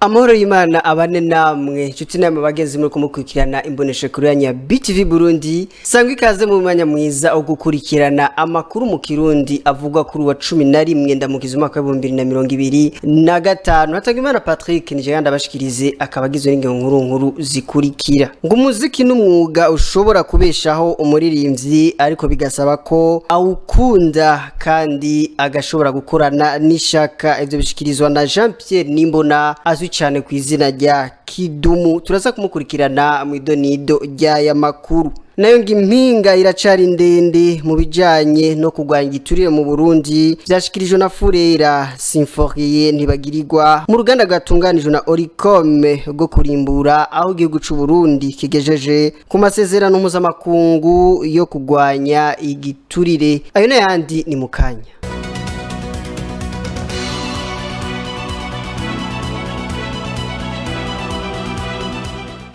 Amahoro y'Imana abane namwe nshuti namwe bagenzi muri kumukurikirana imbonesha kuri ya BTV Burundi. Sangwa ikaze mu mwanya mwiza wo gukurikirana amakuru mu Kirundi avugwa kuri wa 11 ndamukiza umwaka wa 2025. Hatagimana Patrick nije yanda bashikirize akabagizwe n'ingingo nkuru nkuru zikurikira. Ngo umuziki n'umwuga ushobora kubeshaho umuririmbyi, ariko bigasaba ko awukunda kandi agashobora gukorana n'ishaka. Ivyo bishikirizwa na Jean Pierre Nimbona azwi cyane ku izina rya Kidumu. Turaza kumukurikirana mu idonido ry'aya makuru. Nayo ngimpinga iracari ndende mu bijanye no kurwanya igiturire mu Burundi, vyashikirijwe na Furera Symphorien Ntibagirirwa mu ruganda rwatunganijwe na Oricom rwo kurimbura aho igihugu c'u Burundi kigejeje ku masezerano mpuzamakungu yo kurwanya igiturire. Ayo n'ayandi ni mukanya.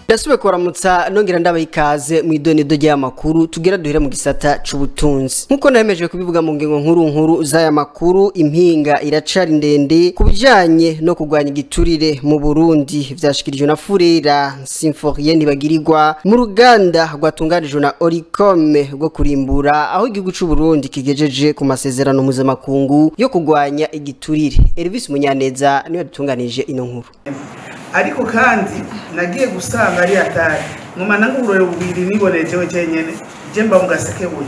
Ndasube kuramutsa nongera ndabaha ikaze mu idonido ry'amakuru tugera duhera mu gisata c'ubutunzi. Nkuko nahemeje kubivuga mu ngingo nkuru nkuru z'aya makuru, impinga iracari ndende ku bijanye no kurwanya igiturire mu Burundi, vyashikirijwe na Furera Symphorien Ntibagirirwa mu ruganda rwatunganijwe na Oricom rwo kurimbura aho igihugu c'u Burundi kigejeje ku masezerano mpuzamakungu yo kurwanya igiturire. Elvis Munyaneza niwe dutunganije ino nkuru. Ariko kandi nagiye gusanga ari atari ngoma nangurore bubiri nibonejewe cyenyene je mba mugasekebuye.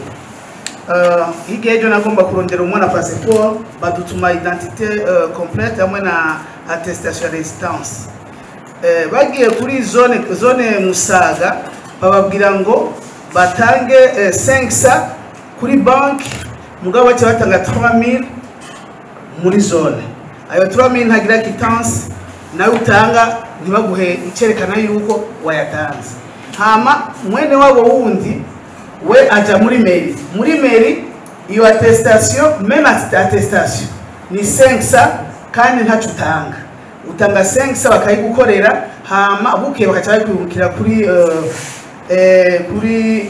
Hirya ejo nagomba kurondera umwana passeport, badutuma identité complète hamwe na attestation de résidence. Bagiye kuri zone Musaga bababwira ngo batange 500 kuri banki, mugabo bace batanga 3000 muri zone. Ayo 3000 ntagira quittance, nawe utanga ntibaguhe icerekana yuko wayatanze. Hama mwene wabo wundi we aja muri mairie. Muri mairie iyo attestation, même attestation ni 500 kandi ntaco utanga. Utanga 500 bakayigukorera, hama buke bakaca bakwibukira kuri kuri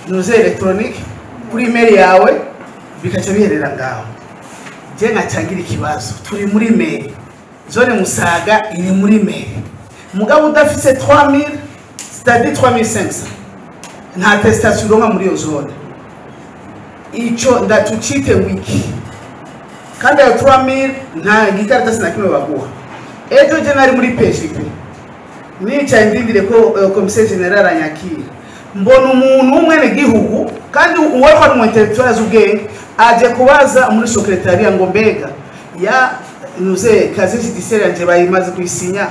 nuze electronique kuri mail yawe bikaca biherera ngaho. Je nkacangira ikibazo turi muri mairie. Zone Musaga iri muri mairie. Mugabo udafise 3000, c'est-à-dire 3500. Nta attestation uronka muri iyo zone. Ico ndatucite wiki. Kandi ayo 3000 nta gikaratasi na kimwe baguha. Ejo je nari muri PGP. Nicaye ndindire ko commissaire général anyakira. Mbona umuntu umwene gihugu kandi uwo ari mu intellectuel azubwenge aje kubaza muri secretariat ngo mbega ya nuze kazi judiciaire yanje bayimaze kuyisinya,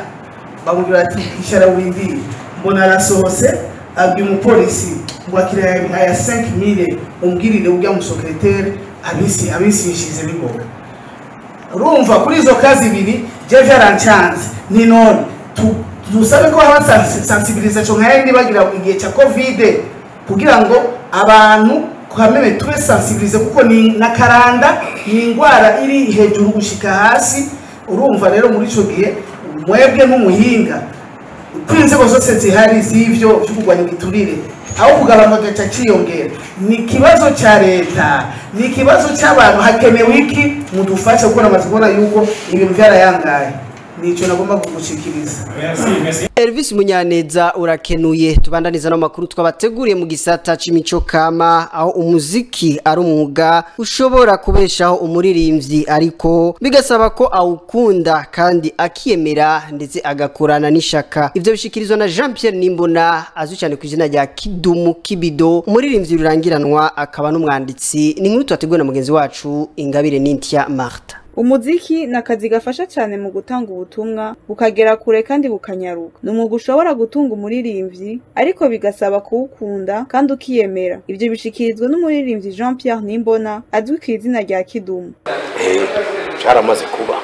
bamubwira ati ishara windi. Mbona arasohose abwiye umupolisi ngo akira aya 5000 umbwirire ujya mu secrétaire abisinshize bigoga. Urumva kuri izo kazi ibiri je vyarancanze ni none tusabe ko haba sensibilisation nkayindi bagira igihe ca Covid kugira ngo abantu kameme tube sensibilize, kuko ni nakaranda ni ingwara iri hejuru gushika hasi. Urumva rero muri ico gihe mwebwe nk'umuhinga kwinzego zose zihari z'ivyo byo kurwanya igiturire aho kugabanuka gaca ciyongera, ni kibazo ca leta, ni kibazo c'abantu. Hakenewe iki mudufashe gukora amazikora yuko ibintu vyarayangaye. Nico nagomba kugushikiriza. Merci, merci. Elvis Munyaneza urakenuye. Tubandaniza no makuru twabateguriye mu gisata c'imico kama, aho umuziki ari umwuga ushobora kubeshaho umuririmbyi, ariko bigasaba ko awukunda kandi akiyemera ndetse agakorana n'ishaka. Ivyo bishikirizwa na Jean Pierre Nimbona azwi cyane ku izina rya Kidumu Kibido, umuririmbyi rurangiranwa akaba n'umwanditsi. Ni inkuru twateguwe na mugenzi wacu Ingabire Nintia Martha. Umuziki na kazi gafasha cyane mu gutanga ubutumwa bukagera kure kandi bukanyaruka. Ni umwuga ushobora gutunga umuririmbyi, ariko bigasaba kuwukunda kandi ukiyemera. Ibyo bishikirizwa n'umuririmbyi Jean Pierre Nimbona azwi ku izina rya Kidumu. Cyaramaze kuba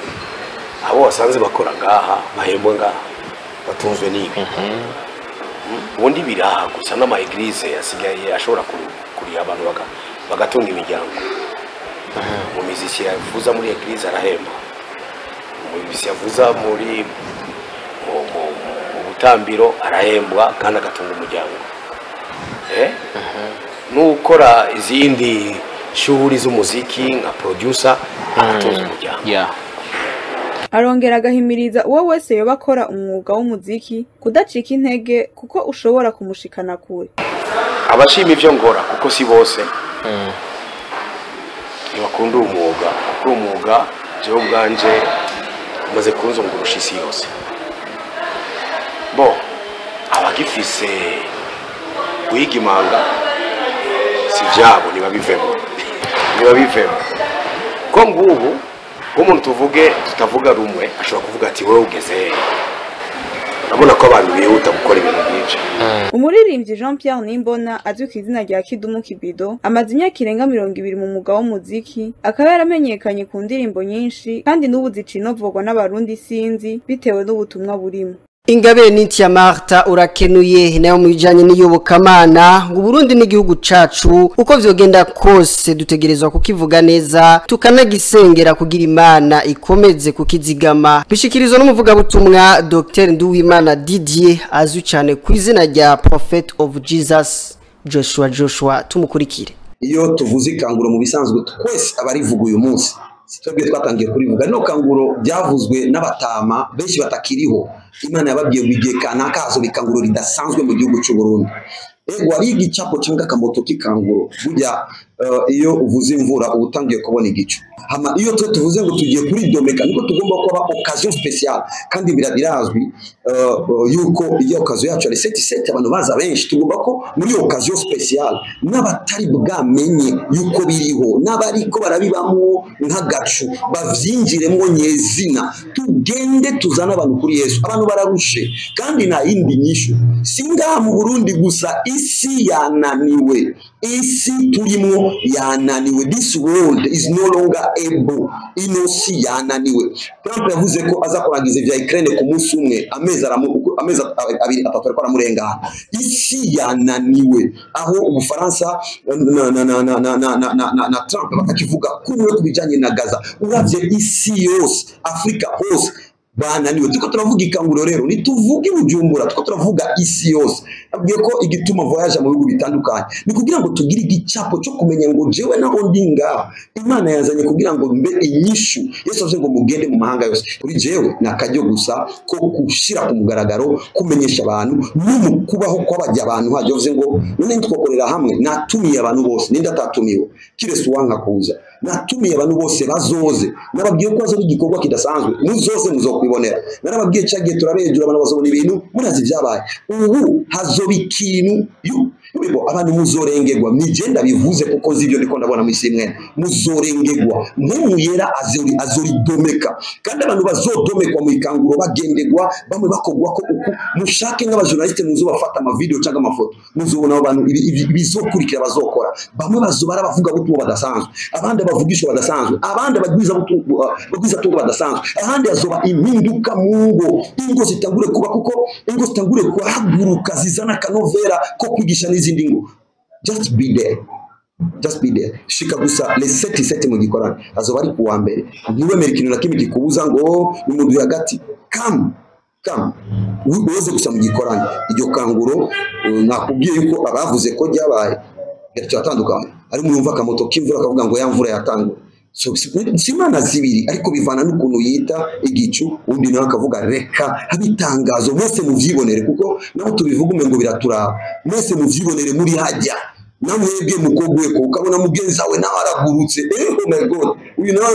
abo wasanze bakora ngaha bahembwa ngaha batunzwe n'ibi. Ubundi biraha gusa n'ama église asigaye ashobora kuriha abantu bagatunga imiryango. Umuziki yavuza muri église arahemba, umuziki yavuza muri mu butambiro arahembwa kandi agatunga umuryango. Nukora izindi shughuli z'umuziki nka producer agatunga umuryango. Arongera agahimiriza uwo wese yoba akora umwuga w'umuziki kudacika intege kuko ushobora kumushikana kure. Abashima ivyo ngora kuko si bose ntibakunda umwuga, kuko umwuga jewe ubwanje umaze kunzungurusha isi yose. Bo abagifise guhiga imanga si vyabo, ntibabivemo ko ngubu nk'umuntu tuvuge tutavuga rumwe ashobora kuvuga ati wowe ugeze. Urabona ko abantu bihuta gukora ibintu byinshi. Umuririmbyi Jean Pierre Nimbona azwi ku izina rya Kidumu Kibido amaze imyaka irenga 20 mu mwuga w'umuziki, akaba yaramenyekanye ku ndirimbo nyinshi kandi n'ubu zicinovugwa n'abarundi sinzi bitewe n'ubutumwa burimo. Ingabire Nintia Martha urakenuye. Nayo mu bijanye n'iyobokamana ngo Burundi n'igihugu cacu uko vyogenda kose dutegerezwa kukivuga neza tukanagisengera kugira Imana ikomeze kukizigama. Bishikirizwa n'umuvugabutumwa Dr Nduwimana Didier azwi cyane ku izina rya Prophet of Jesus Joshua. Tumukurikire. Iyo tuvuze ikanguro mu bisanzwe twese abarivuga uyu munsi twebwe twatangiye kurivuga. No kanguro byavuzwe n'abatama benshi batakiriho. Imana yababwiye ngo igihe kanaka hazoba ikanguro ridasanzwe mu gihugu cy'u Burundi. Ego ari igicapo cyangwa akamoto k'ikanguro. Burya iyo uvuze imvura uba utangiye kubona igicu. Hama iyo twe tuvuze ngo tugiye kuridomeka niko tugomba kuba occasion spéciale, kandi birazwi yuko iyo occasion yacu ari 7 abantu baza benshi. Tugomba ko muri occasion spéciale n'abatari bwamenye yuko biriho n'abariko barabibamwo nk'agacu bavyinjiremwo nyezina, tugende tuzana abantu kuri Yesu. Abantu bararushe kandi nta yindi nyishu. Singaha mu Burundi gusa, isi yananiwe, isi turimo yananiwe. This world is no longer able. Ino si yananiwe. Trump yavuze ko aza kurangiza ivya Ukraine ku munsi umwe, amezi abiri atatu ariko aramurengana. Isi yananiwe aho Ubufaransa na Trump bakakivuga kumwe kubijanye na Gaza. Uravye isi yose, Afrika hose bananiwe. Tuko turavuga ikanguro rero nituvuge Bujumbura, tuko turavuga isi yose. Abwiye ko igituma voyage mu bihugu bitandukanye ni kugira ngo tugire igicapo cyo kumenya ngo jewe naho ndi ngaha Imana yazanye kugira ngo mbe inyishu. Yesu avuze ngo mugende mu mahanga yose. Kuri jewe nakajyo gusa ko gushira ku mugaragaro kumenyesha abantu no kubaho kw'abajya abantu hajyo avuze ngo none twokorera hamwe. Natumiye abantu bose, ninde atatumiwe kirese uwanka kuza. Natumiye abantu bose bazoze, nababwiye ko azo igikorwa kidasanzwe, muzoze muzokwibonera. Narababwiye cyagiye turabejura abantu bazobona ibintu murazi byabaye. Ubu hazoba ikintu yuko abantu muzorengerwa. Nigenda bivuze kuko zibyo ndiko ndabona mu isi mwene muzorengerwa. Mwemuyera azoridomeka, kandi abantu bazodomekwa mu ikanguro bagendegwa, bamwe bakogwa ko uku mushake nk'abajournaliste muzobafata ama video cyangwa amafoto, muzobona abantu bizokurikira bazokora. Bamwe bazobara bavuga butumwa badasanzwe, abandi bavugishwa badasanzwe, abandi bagwiza tungo badasanzwe, ahandi azoba impinduka mu ngo, ingo zitangure kuba, kuko ingo zitangure kuhaguruka zizana kanovera ko kwigisha n'izindi ngo. Just be there, just be there. Shika gusa les 7 mu gikorane azoba ari kuwa mbere. Ntiwemere ikintu na kimwe gikubuza ngo ni umuntu hagati. Come uweze gusa mu gikorane. Iryo kanguro nakubwiye yuko abavuze ko ryabaye turatandukanye. Ari murumva akamoto k'imvura akavuga ngo ya mvura yatangwa. So si imana zibiri ariko bivana n'ukuntu yita igicu, undi nawe akavuga reka habitangazo mwese muvyibonere, kuko naho tubivuga umengo biraturaba. Mwese muvyibonere muri hajya namwebwe mukogwe ko ukabona mugenzi wawe nawe aragurutse. Oh my God, uyu nawe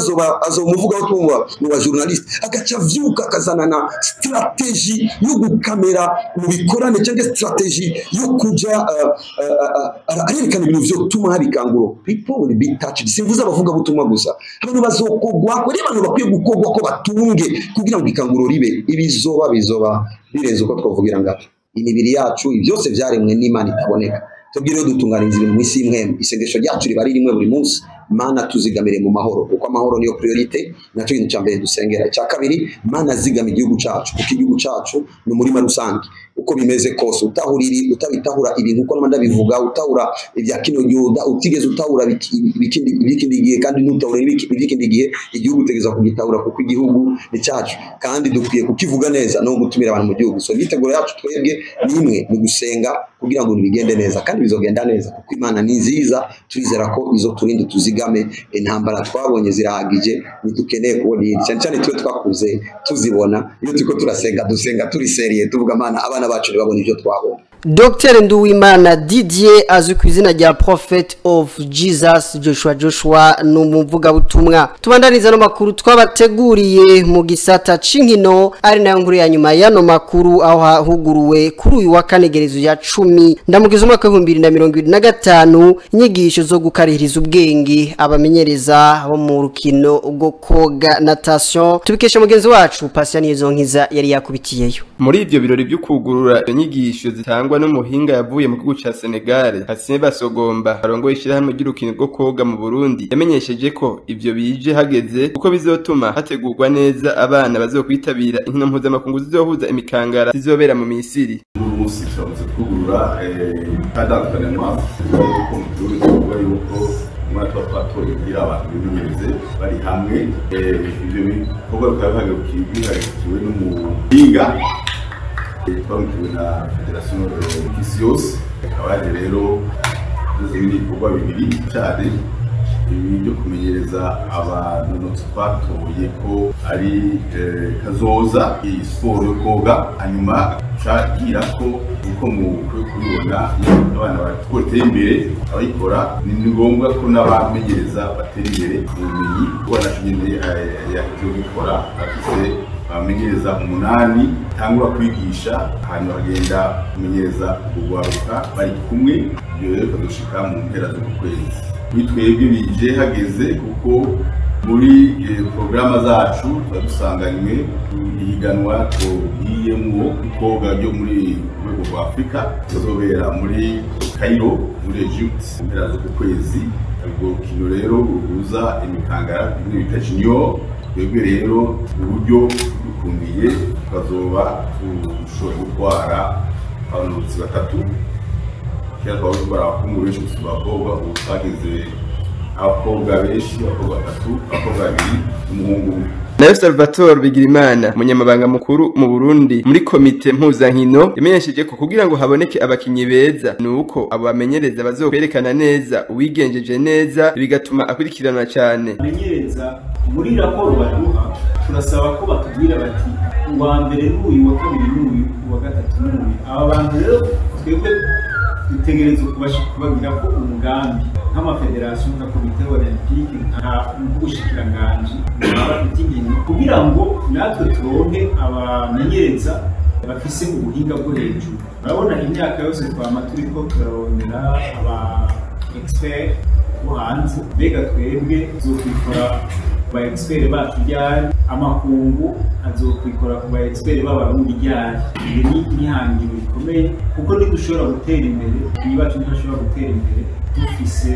azomuvuga utumwa mu ba journaliste agaca vyuka akazana na strategy yo gukamera mu bikorane cyangwa strategy yo kuja arerekana ibintu vyo tuma hari kanguro. People will be touched. Simvuze abavuga butumwa gusa, abantu bazokogwa ko abantu bakwiye gukogwa ko batunge kugira ngo ikanguro ribe. Ibizoba bizoba birenze uko twavugira ngapi. Imibiri yacu byose vyaremwe n'Imana itaboneka. Tubwire dutunganiriza ibintu mwisi imwe. Isengesho ryacu riba rimwe buri munsi. Mana tuzigamire mu mahoro, kuko amahoro niyo priorite, naco kintu cya mbere dusengera. Icya kabiri, Mana zigama igihugu cacu, kuko igihugu cacu ni umurima rusange. Uko bimeze kose, utahuriri utabitahura ibintu uko namanda bivuga, utahura ibya kino gihe, utigeze utahura ibikindi gihe, kandi n'utahura ibikindi gihe, igihugu utegeza kugitahura kuko igihugu ni cyacu kandi dukwiye kukivuga neza no gutumira abantu mu gihugu. So imyiteguro yacu twebwe ni imwe, ni gusenga kugira ngo bigende neza, kandi bizogenda neza kuko Imana ni nziza. Turizera ko izo turinde tuzigame, intambara twabonye zirahagije, ntidukeneye kubona iyindi, cyane cyane twe twakuze tuzibona. Iyo turiko turasenga dusenga turi seriye, tuvuga Mana abana bacu ntibabone ibyo twabonye. Dr Nduwimana Didier azwi ku izina rya Prophet of Jesus Joshua ni umuvugabutumwa. Tubandaniza no makuru twabateguriye mu gisata c'inkino, ari nayo nkuru ya nyuma y'ano makuru, aho hahuguruwe kuri uyu wa kane gerezo ya 10 ndamugize umwaka wa 2025 inyigisho zo gukarihiriza ubwenge abamenyereza bo mu rukino rwo koga natation. Tubikesha mugenzi wacu Patient Niyonkiza yari yakubitiyeyo. Muri ivyo birori byo kugurura inyigisho zitangwa n'umuhinga yavuye mu gihugu ca Senegal, Hassan Basogomba, arongoye ishirahamwe ry'urukino rwo koga mu Burundi, yamenyesheje ko ivyo bije hageze kuko bizotuma hategurwa neza abana bazokwitabira inkino mpuzamakungu zizohuza imikangara zizobera mu Misiri. Uyu munsi turamaze kugurura kadankanema ko mu gihugu tuvuga yuko umwaka twatoye kugira abantu bimenyereze bari hamwe. Ivyo bikorwa bikaba bihagarikiwe n'umuhinga twamukiwe na Federation y'isi yose, akaba yaje rero byose n'ibikorwa bibiri cyane, ibi byo kumenyereza abantu twatoye ko ari kazoza iyi siporo yo koga, hanyuma cagira ko uko mu kubibona abana bateye imbere abayikora, ni ngombwa ko n'abamenyereza batera imbere mu bumenyi, kuko naco nyene yaje gukora afise abamenyereza 8 tangura kwigisha, hanyuma bagenda kumenyereza urwaruka bari kumwe. Ibyo rero bikadushika mu mpera z'ukwezi. Kuri twebwe bije hageze kuko muri porogaramu zacu tuba dusanganywe ihiganwa tugiyemwo koga ryo muri rwego rwa Afurika tuzobera muri Cairo muri Egypt mu mpera z'uku kwezi. Urwo rukino rero ruhuza imikangara bimwe bita junior. Twebwe rero uburyo dukundiye tukazoba dushoboye gutwara abanonotsi 3. Kera twaba dutwara abahungu benshi gusumba abakobwa, ubu twageze abakobwa benshi, abakobwa 3, abakobwa 2 n'umuhungu umwe. Nayo Salvatore Bigirimana, umunyamabanga mukuru mu Burundi muri komite mpuzankino, yamenyesheje ko kugira ngo haboneke abakinyi beza nuko abo bamenyereza bazokwerekana neza uwigenjeje neza, bigatuma akurikiranwa cyane. Amenyereza muri raporo baduha turasaba ko batubwira bati uwa mbere n'uyu, uwa kabiri n'uyu, uwa gatatu n'uyu. Aba bantu rero twebwe dutegereza kubagira ko umugambi nk'amafederasiyo, nka komite olympique, nka nk'ubushikiranganji kugira ngo natwe turonke abamenyereza bafise ubuhinga bwo hejuru. Urabona imyaka yose twama turiko turarondera aba expert bo hanze, mbega twebwe tuzokwikora ku ba expert bacu ryari, amakungu azokwikora ku ba expert b'abarundi ryari? Ibi ni ihangiro rikomeye kuko ntidushobora gutera imbere, iwacu ntibashobora gutera imbere dufise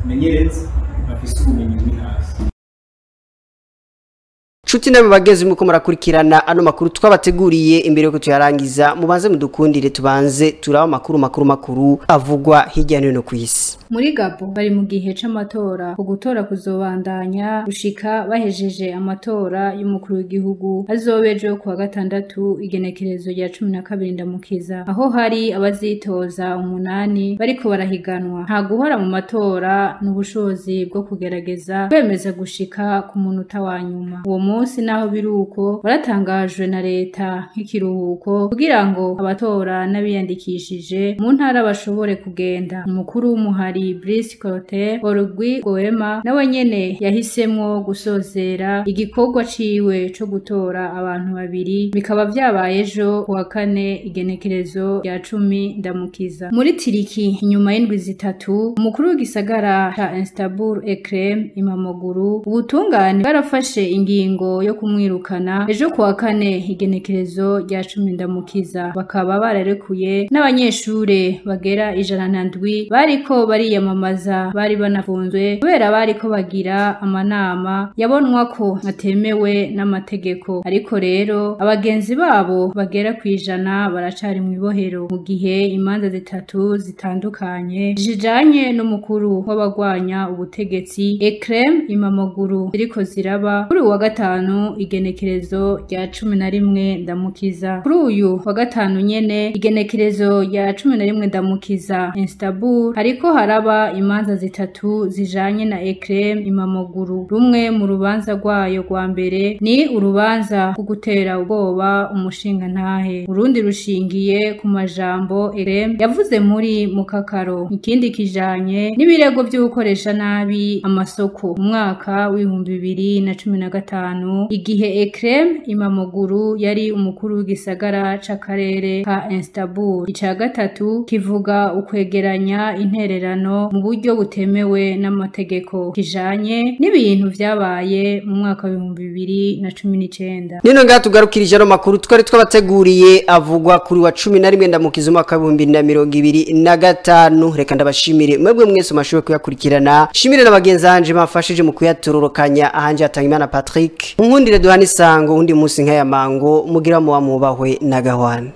abamenyereza bafise ubumenyi buri hasi. Nshuti namwe bageze muko murakurikirana ano makuru twabateguriye, imbere yuko tuyarangiza mubanze mudukundire tubanze turaba makuru makuru makuru avugwa hirya no hino ku isi. Muri Gabo bari mu gihe c'amatora, ugutora kuzobandanya gushika bahejeje amatora y'umukuru w'igihugu azobejo kuwa gatandatu igenekerezo rya 12 ndamukiza, aho hari abazitoza 8 bariko barahiganwa. Nta guhora mu matora n'ubushobozi bwo kugerageza kwemeza gushika ku munota wa nyuma. Uwo munsi naho biruko baratangajwe na leta nk'ikiruhuko kugira ngo abatora n'abiyandikishije mu ntara bashobore kugenda. Umukuru w'umuhari Brice Clotaire Orugwi Goema nawe nyene yahisemwo gusozera igikorwa ciwe co gutora abantu babiri, bikaba vyabaye ejo kuwa kane igenekerezo rya 10 ndamukiza. Muri Tiriki inyuma y'indwi 3 umukuru w'igisagara ca Istanbul Ekrem Imamoglu, ubutungane barafashe ingingo ingingo yo kumwirukana ejo kuwa kane igenekerezo rya 10 Ndamukiza. Bakaba bararekuye n'abanyeshure bagera 107 bariko bariyamamaza, bari banafunzwe kubera bariko bagira amanama yabonwa ko atemewe n'amategeko. Ariko rero abagenzi babo bagera kwijana baracari mu ibohero, mu gihe imanza zitatu zitandukanye zijanye n'umukuru w'abagwanya ubutegetsi Ekrem Imamoglu ziriko ziraba kuri uwa gatanu igenekerezo rya 11 Ndamukiza. Kuri uyu wa gatanu nyene igenekerezo rya 11 Ndamukiza Istanbul hariko haraba imanza zitatu zijanye na Ekrem Imamoglu. Rumwe mu rubanza rwayo rwa mbere ni urubanza rwo gutera ubwoba umushingantahe, urundi rushingiye ku majambo Ekrem yavuze muri Mukakaro, ikindi kijanye n'ibirego byo gukoresha nabi amasoko mu mwaka w'ibihumbi 2015 igihe Ekrem Imamoglu yari umukuru w'igisagara c'akarere ka Istanbul. Ica gatatu kivuga ukwegeranya intererano mu buryo butemewe n'amategeko kijanye n'ibintu vyabaye mu mwaka w'ibihumbi 2019. Nino ngaha tugarukirije ano makuru twari twabateguriye avugwa kuri wa 11 Ndamukiza umwaka w'ibihumbi 2025. Reka ndabashimire mwebwe mwese mashoboye kuyakurikirana, shimire n'abagenzi banje bamfashije mu kuyatororokanya. Ahanje Hatangimana Patrick, nkundire duhana isango undi munsi nk'aya mango, mugira mu wamubahwe na gahwane.